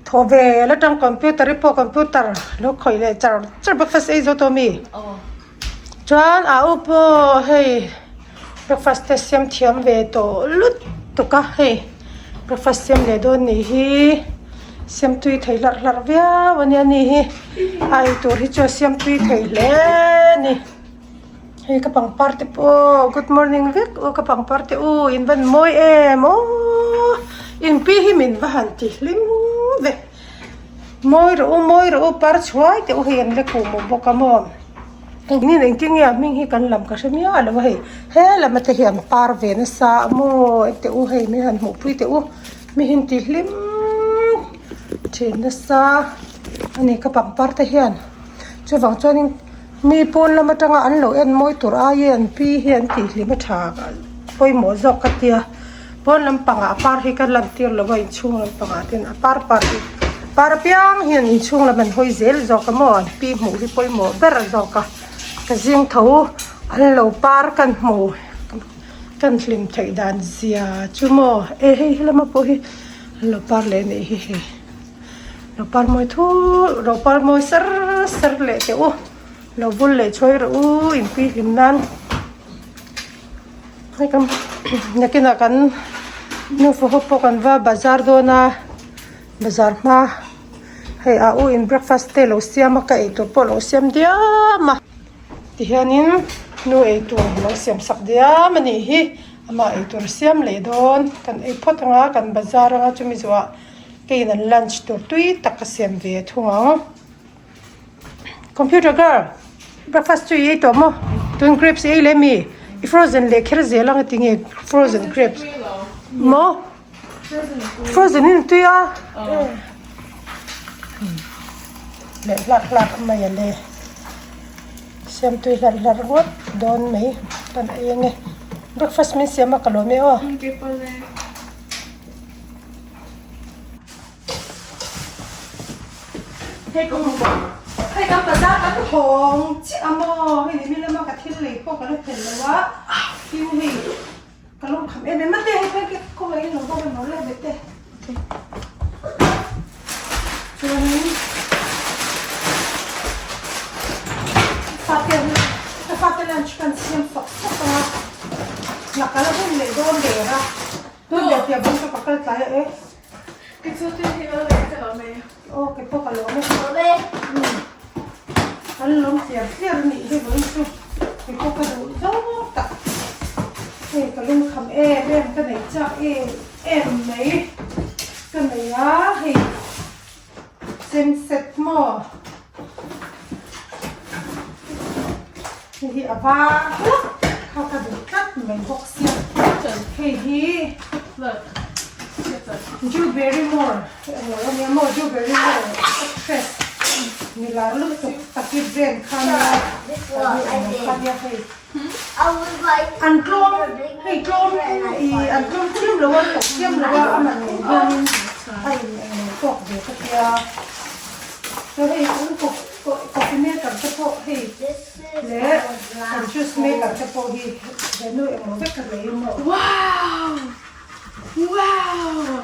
Thaw ve la tang computer i pawh computer lo khawih leh char char breakfast ei zo tawh mi? Chuan a u pawh hei breakfast te siam thiam ve tawh lutuk a hei breakfast siam leh dawn nih hi siam tui thei hlarh hlarh viau a nia ni hi a ei tur hi chu a siam tui thei hle a ni. Hei ka pangpar te pawh good morning vek u ka pangpar te u in van mawi em aw in pi hi min va han ti hlim ve mawi rawh u mawi rawh u par chhuai te u hei an la kuh maw bawk a maw engin engtin nge a hming hi kan lam ka hre miah lo a hei he lam te hi an par ve nasa a maw ente u hei min han hmuh pui teh u mi hi an ti hlim thin nasa a ni ka pangpar te hian chuvang chuanin. Mi pawn lam atanga an lo en mawi tur aiin an pi hi an tih hlim a tha pawimawh zawk ka tia pawn lampangah a par hi ka lan tir lo a inchhung lampangah ten a par par hi par apiang hian inchhung lam an hawi zel zawk a maw an pi hmuh hi pawimawh ber zawk a ka zing tho an lo par kan hmu kan hlim theih dan zia chu maw e hei helama pawh hi an lo par leh anih hi hei. Lo par mawi thur lo par mawi sar sar leh teh u lo bul leh chhuai rawh u inpui hlim nan hei kan nakinah kan nufa ho pawh kan va bazar dawn a bazar hma hei a u in breakfast te lo siam a ka eitur pawh lo siam diam a tihianin nu eitur lo siam sak diam a nih hi amah eitur siam leh dawn kan ei phawt anga kan bazar anga chumi zawhah. Keiin an lunch tur tui tak ka siam ve thung ang. Computer girl, breakfast chu i ei tawh maw? Tun grapes i ei leh mi? I frozen leh kher zel ang ati nge frozen grapes? Maw? Frozen in tui a? Leh hlak hlak mai a le. Siam tui hlarh hlarh ngawt dawn mai kan ei ange. Breakfast min siam a ka lawm e aw. Hei kan bazar kan hawng chiah a maw hei ni mi lama ka thil lei pawh ka la fel lo a tin hei ka lo kham em em a te hei phei kawngah hian lo va rawn lo leh ve te chuanin fate ka fate lunch kan siam fak fak a laka la hun leh dawn der a. Tun leh piah bawng chu ka kal tlai a e. Ke chu tui hi lo leh ka lawm e. Aw ke pawh ka lawm e. Lawm e. Umm. Kan lawm tliar tliar a nih hi vawiin chu ke pawh ka duh zawng tak. Hei ka lungkham em em ka nei chak em em mai ka nei a hei chem set maw. Hei hi a var hlak kha ka duh tlat mai bawk sia hei hi Dewberry more emaw a nia maw Dewberry more actress ni lar lutuk taki brand kha nia kha nia hei an tlawm hei tlawm ih an tlawm chiam lo a tawk chiam lo a a man nen hianin a in englo tawk ve ka tia chuan hei an coffee maker te pawh hei leh kan juice maker te pawh hi he nu englo vek ka lei maw. Wow! Wow!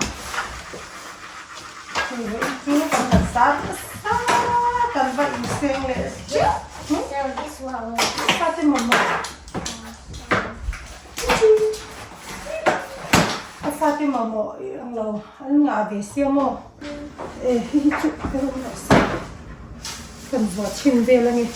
Hei leh chu kan bazar nasa kan va inseng leh chiah. Fate mamawh ka fate mamawh ang lo an ngah ve sia maw e hei hi chu ka rawng loh se kan vuah chhin vel a ni.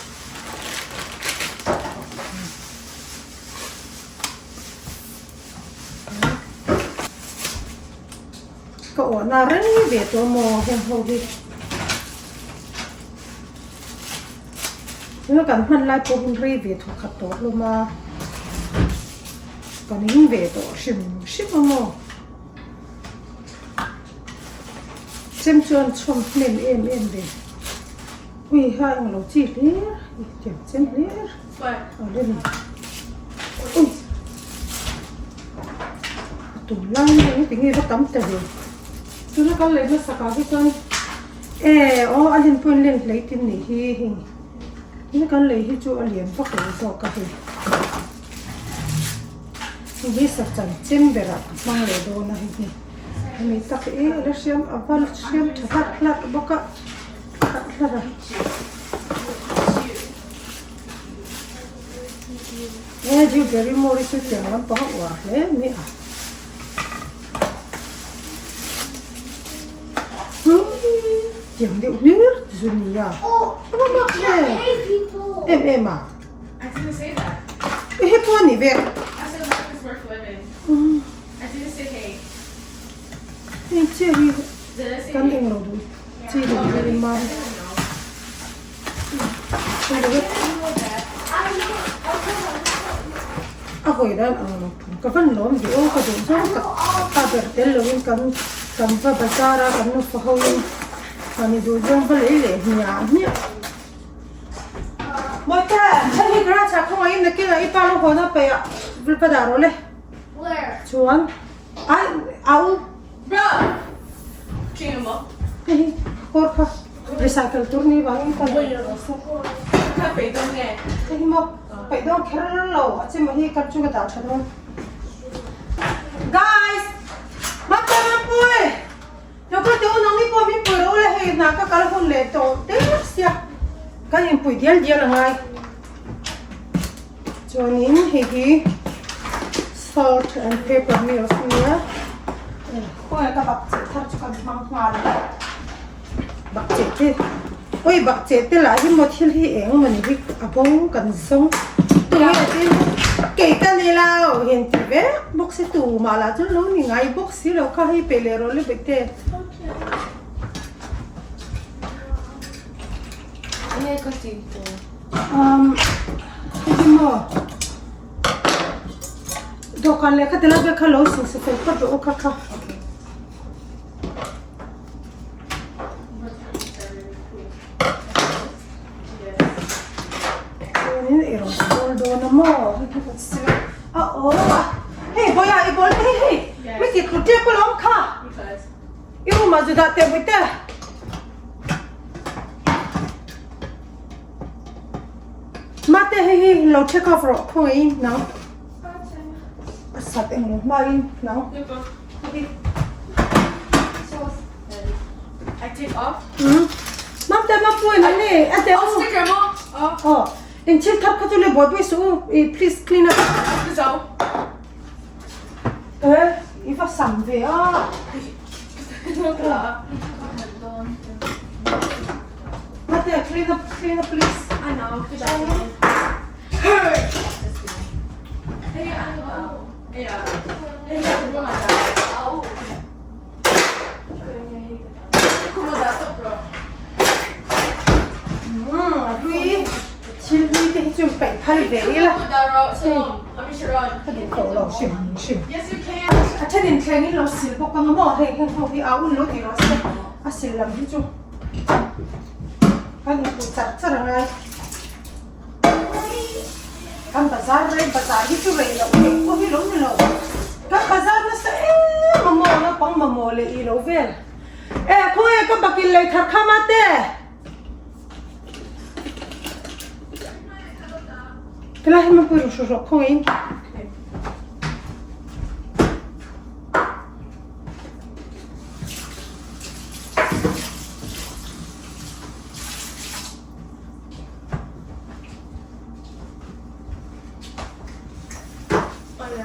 Ka awhna reng ve tawh maw heng ho hi. Tuna kan hman lai pawh hun rei ve thawk khat tawh hlawm a, kan ing ve tawh hrim hrim a maw. Chem chuan chhawm hnem em em ve. Ui ha englo chi hlir, tiang chem hlir a la ni. Ui a tum lai mai hi tinge va tam ta ve. Tuna kal leh hmasak ah hi chuan. E aw a len pawh in len hlei tin nih hi hei tin kan lei hi chu a lian vak lo zawk a hei hei hi sachan chem berah ka hmang leh dawn a hei hi. Hemi tak hi la hriam a va hriam tha hlarh hlarh bawk a hlarh hlarh a. He Drew Barrymore hi chu tiang lampang a uar hle mai a. Tiang deuh hlir chu nia. A va mak hle em em a. He pawh a ni ve. Heng chiah hi kan englo duh chi lo hi mar a hawi dan ang lo thung ka van lawm ve aw ka duh zawng tak pa ber tel lovin kan kan va bazar a kan nufa ho in mahni duh zawng va lei leh hmiah hmiah. Mawite hemi garage ah khawngaih in nakinah i pa lo hawn a paih ah va dah rawh le. Chuan ai au hei hi kawr kha recycle tur ni vangin ka la hei hi maw peih dawn kher lo a chema hi ka chu ka dah tha dawn guys Mate Mampui lo kal teh u nangni pawh min pui rawh u le hei hna ka kal hun leh tawh der sia kan inpui dial dial angai. Chuanin hei hi salt and pepper mills a nia khawnge ka bakcheh thar chu kan hmang nghal a bakcheh te awi bakcheh te lah hi maw thil hi eng mawni hi a bo kan zawng tunge tin kei ka ni lo hian ti vek bawk si tumah lah chuan lo ni ngai bawk si lo kha hei pe leh rawh le bawihte. Um, hei maw dawhkan lehkha te lai vel kha lo sing se fel phawt rawh u kha kha. Chuanin i rawn bawl dawn a maw hei khi ka sir a aw hei bawiha i bawl hei hei mi ti thlu tep alawm kha i room ah zu dah teh bawihte. Mate hei hi lo check off rawh khawngaih in nang a sat eng lo hma in nang I take off. Mate mapui na ni a te Oh, sticker mo. Oh, oh in thil thar kha chu le buai buai suh u i please clean up zo. Eh i va sam ve a. Mate clean up clean up please. I know. Hlui thil hlui te hi chu peih phal ve ila. Ka duh tawh lo hrim hrim. A thenin thleng in lo sil bawk ang a maw hei heng ho hi a un lo tih rawh se a sil lam hi chu kan inpui char char a ngai. Kan bazar rei bazar hi chu rei loh theih pawh hi lo ni lo. Kan bazar nasa em a maw naupang mamawh leh ih lo vel. E khawnge ka bakil lei thar kha mate. Helai hi mapui ru hru rawh khawnge in.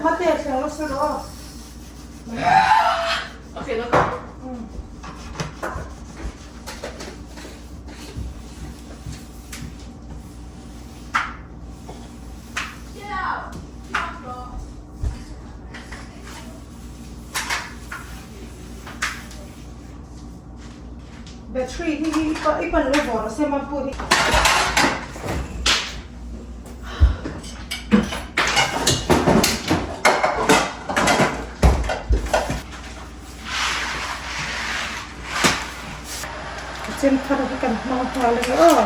Mate thleng lo se rawh. Okay, look. Battery hi hi i pan lo vawr a se mampu hi. A chem thar hi kan hmang nghal a ni aw.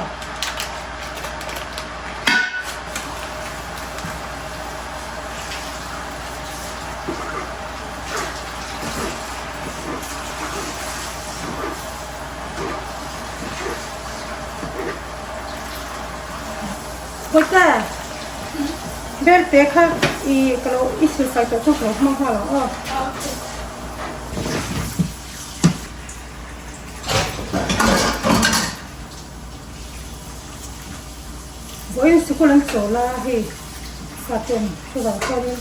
Bawihte, belte kha i ka lo i silfai tawh chu ka lo hmang nghal ang aw. Vawiin sikul an chawl a hei faten chuvang chuanin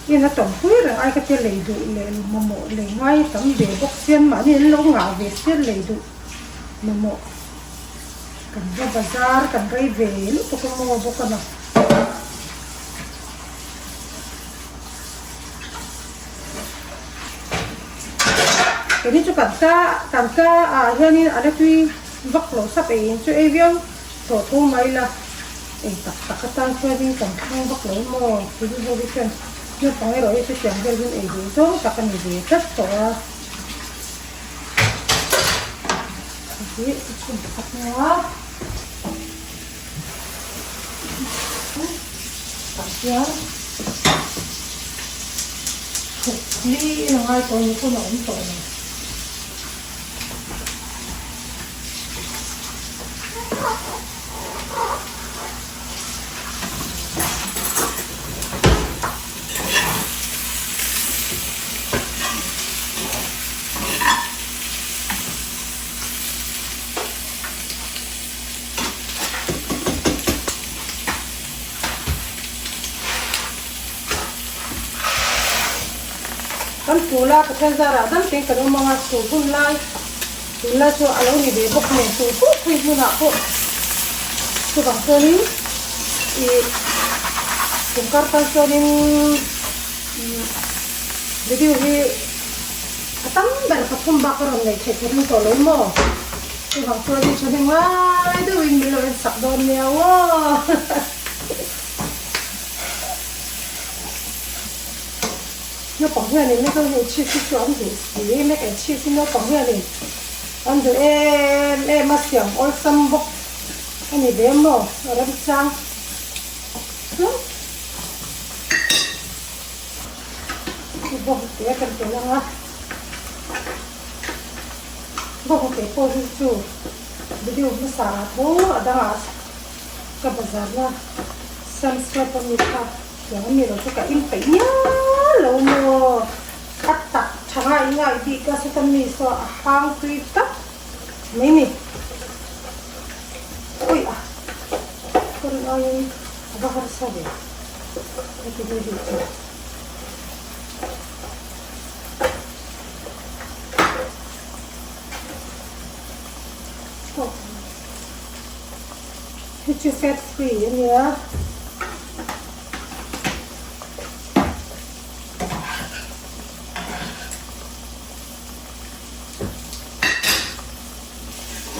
in a tawmpui reng ai ka tia lei duh leh mamawh lei ngai tam ve bawk sia mahni an lo ngah ve sia lei duh mamawh kan va bazar kan rei ve lutuk a maw bawk a na. Keini chu kan ka kan ka ah hianin a la tui vak lo sap eiin chu ei viau tawh tho mai la ei tak tak atan chuanin kan thlang vak lo maw keini ho hi chuan naupang erawh hi chutiang vel hian ei duh zawng tak a ni ve tlat tawh a. Hei hi ka chhun pakhat nia. Tah hian thuk li in a ngai tawh a ni hun a awm tawh lo. Kan phul a, Pathian zarah dam te kan awm ang a, chu hun lai tun lai chu a lo ni ve bawk nen chu pawh phei hmunah pawh chuvang chuanin ih kum kar tan chuanin video hi a tam ber pathum bak a rawn nei theih ka ring tawh lo maw. Chuvang chuan i tha hnem ngai deuhin min lo en sak dawn nia aw. Naupang hianin mac and cheese hi chu an duh si, mac and cheese hi naupang hianin an duh em em a, siam awlsam bawk a ni ve maw a remchang. Bawk te kan telh ang a. Bawk te pawh hi chu video hmasa ah tho a dangah ka bazar na samswap a mi kha tiang a mi lo chu ka in peih mial lo maw a tak tha ngai ngai bik a sawta mi saw a hang tui tak mai ni ui a ka rin aiin a va harsa ve heti hi hi chu. Hei chu fat free a nia.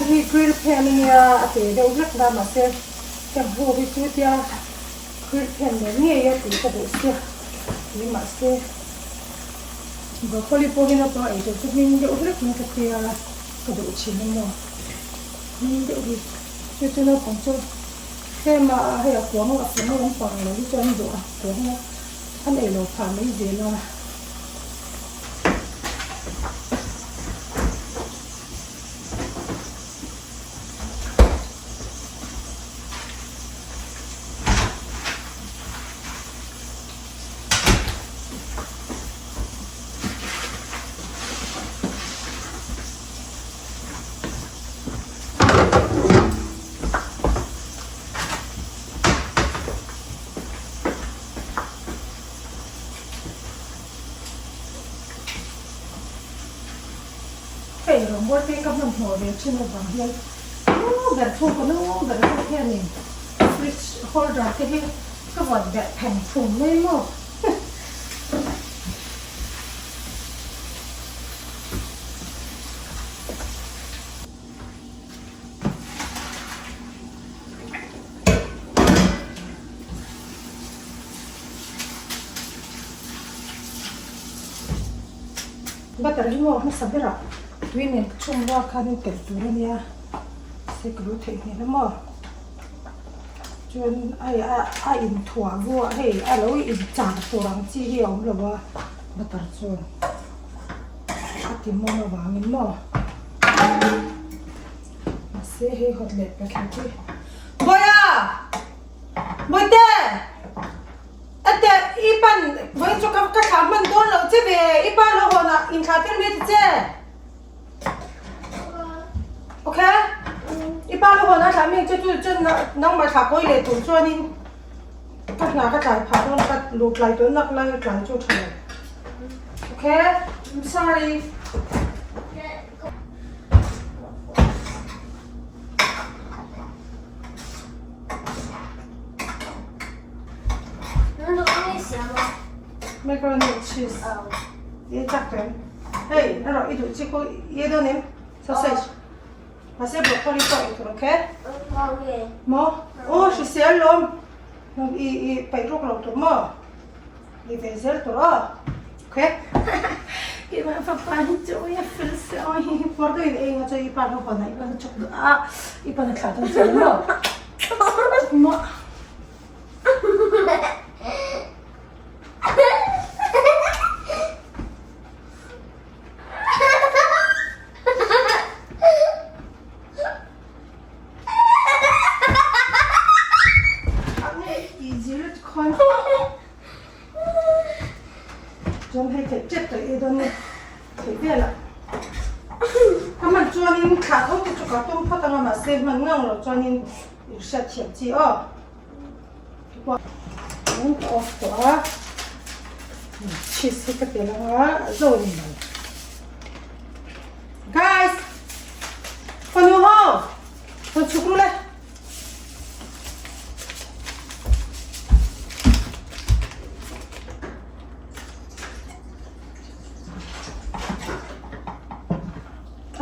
Hei grill pan a nia a te deuh hlek la mahse heng ho hi chu tia grill pan nen ngei a tih ka duh sia tih mahse. Broccoli pawh hi naupang ei tur chu hming deuh hlek in ka tia ka duh thin a maw hming deuh hi chu chu naupang chu tlem a hei a kuang a kuang lampang lo hi chu an duh a kuang a an ei lo phah mai zel a. Hei rawngbawl te ka hmanhmawh ve thin avang hian nu ber chhungkaw nu ber ho hianin fridge holder te hi Ka vawt berh phen phung mai maw. Butter hi maw hmasa berah tui nen ka chhung rual khan in telh tur a nia se ka lo theihnghilh a maw. Chuan hei a a inthuah vuah hei a lo inchar tur ang chi hi a awm lo a butter chuan a ti mawm avangin maw mahse hei hawt leh pakhat hi Bawiha! Bawihte! Ate i pan vawiin chu ka ka thlah hman dawn loh che ve i pa lo hawnah inthlah tir mai ta che. Ok? I pa. pa lo hawn a thlah mi ang che chu chuan nangmah thlah kawi leh tur chuanin ka hna ka tlai phah dawn ka luh tlai tawh nak lai tlai chu tha lo. Okay, I'm sorry. Macaroni and cheese. Ye chak tawh em? Hei, erawh i duh chi khu ye dawn em? Sausage. Mahse broccoli pawh ei tur okay? Maw? Aw hrisel lawm. I i paih ruk lo tur maw? Ei ve zel tur aw. Okay? Keimah fapa hi chu ui a fel se aw hi hi puar deuhin ei nga chu i pa lo hawn a i pan a chawk duh a i pan a thlah dawn che maw? Maw? Chuan hei theih tep tawh i dawn ni theih vel ah ka hman chuanin thlah tho te chu ka tum phawt anga mahse hman ngang loh chuanin in hriat thiam chi aw. Chuan ka off tawh a cheese hi ka tel anga a zo ni mai. Guys! Fanu ho! Rawn chhuk ru le.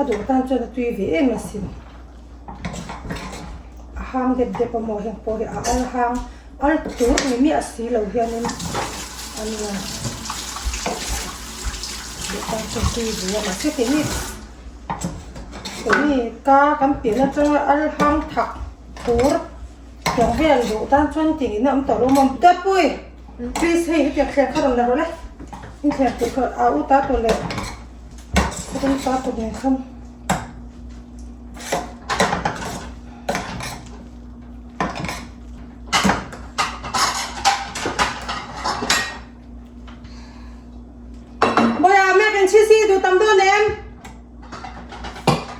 A duh tan chuan a tui ve em asin. A hang dep dep a maw heng pawh hi a al hang al tur ni miah si lo hianin a nia duh tan chuan tui ve a mahse keini keini ka kan pian atanga al hang thak tur tiang vel duh tan chuan tingin a awm tawh lo maw Dawtpui please hei hetiang thleng kha rawn la rawh le inthleng tur kha a u ta tur leh rawng ta tur nen khan. Bawiah mac and cheese hi duh tam dawn em?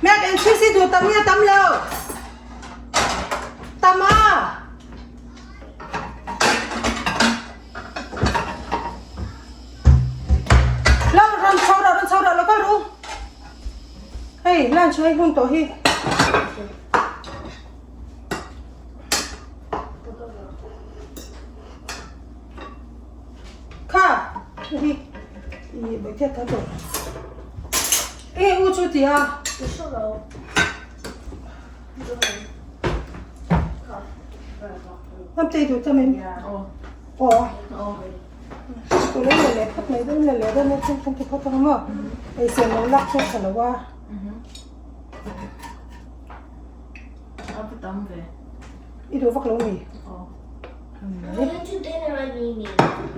Mac and cheese hi duh tam nge tam lo? Tam a! Lo rawn chho rawh rawn chho rawh lo kal ru. Hei lunch hei hun tawh hi. Kha hi i bai thiat tha tawh. E u chu tia. Lam te du tam em? Aw. Tu le le le phawt mai dawn le le dawn e chung kan ti phawt ang maw? Ei sen lo lak chu tha lo a. A va tam ve. I duh vak lo mi? Aw.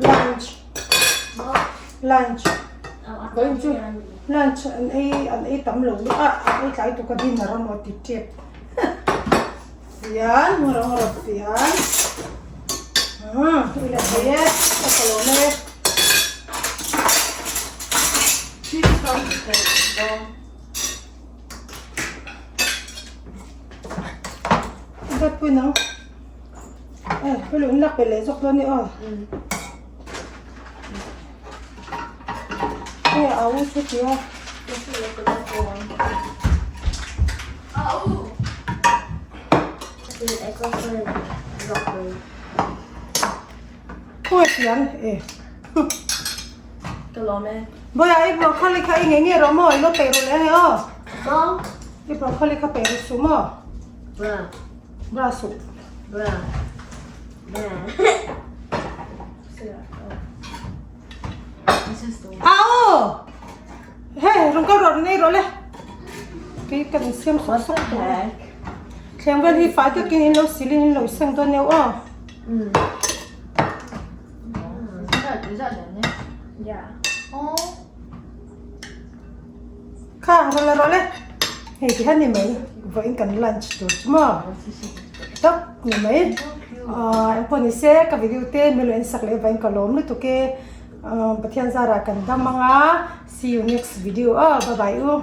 Lunch. Lunch. Vawiin chu lunch an ei an ei tam lo a an ei tlai tuk a dinner a maw ti tep. Pian rawng rawt pian. Umm i la thei e ka ka lawm e. Dawt pui nang. Eh, pui lo in lak pe leh zawk dawn ni aw. Eh, au chu tia. Khawi pian e. Ka lawm e. Bawiah i broccoli kha i ngei ngei rawh maw i lo peih rawh leh ange aw. I broccoli kha peih rawh suh maw. Bra. Bra suh. Bra. Bra. Au! Hei, rawn kal rawh, rawn ei rawh le. Kei kan insiam sawk sawk tawh a. Thleng vel hi fai takin in lo sil in in lo seng dawn nia aw. Kha, rawn la rawh le. Hei ti hian ni mai, vawiin kan lunch tur chu maw. Tak ni mai. Ahh engpawh ni se ka video te min lo en sak leh vawiin ka lawm lutuk e. Pathian zarah kan dam ang a, see you next video aw, bye bye u.